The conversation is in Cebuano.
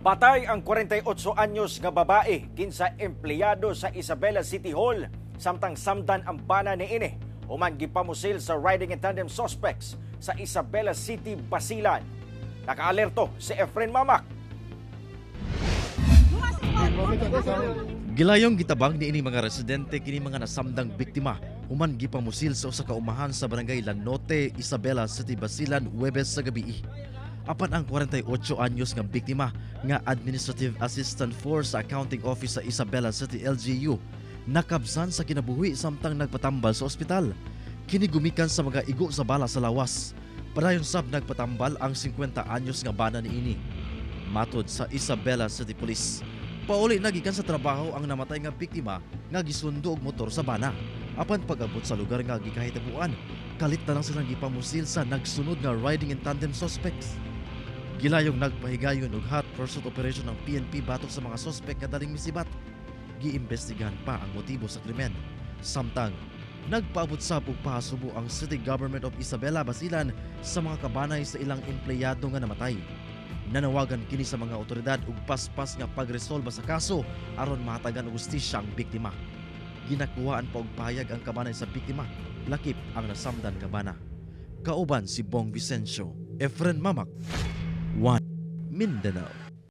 Patay ang 48 anyos nga babae kinsa empleyado sa Isabela City Hall samtang samdan ang bana niini human gipamusil sa riding in tandem suspects sa Isabela City, Basilan. Nakaalerto si Efren Mamak. Gilayong gitabang niini mga residente kini mga nasamdang biktima human gipamusil sa usa ka umahan sa barangay Lanote, Isabela City, Basilan, Huwebes sa gabi. Apan ang 48 anyos nga biktima nga Administrative Assistant 4 sa Accounting Office sa Isabela City LGU nakabsan sa kinabuhi samtang nagpatambal sa ospital. Kini gumikan sa mga igo sa bala sa lawas. Padayon sab nagpatambal ang 50 anyos nga bana niini. Matod sa Isabela City Police, pauli na gikan sa trabaho ang namatay nga biktima nga gisundo og motor sa bana. Apan pag-abot sa lugar nga gikahitabuan, kalit na lang silang gipamusil sa nagsunod nga riding in tandem suspects. Gilayong nagpahigayon og hot pursuit operation ng PNP batok sa mga suspect nga daling misibat. Giimbestigahan pa ang motibo sa krimen. Samtang nagpaabot sab og pahasubo ang City Government of Isabela, Basilan sa mga kabanay sa ilang empleyado nga namatay. Nanawagan kini sa mga otoridad og paspas nga pagresolba sa kaso aron mahatagan og hustisya ang biktima. Ginakuhaan pa og pahayag ang kabanay sa biktima, lakip ang nasamdan nga bana. Kauban si Bong Vicencio, Efren Mamak, 1 Mindanao.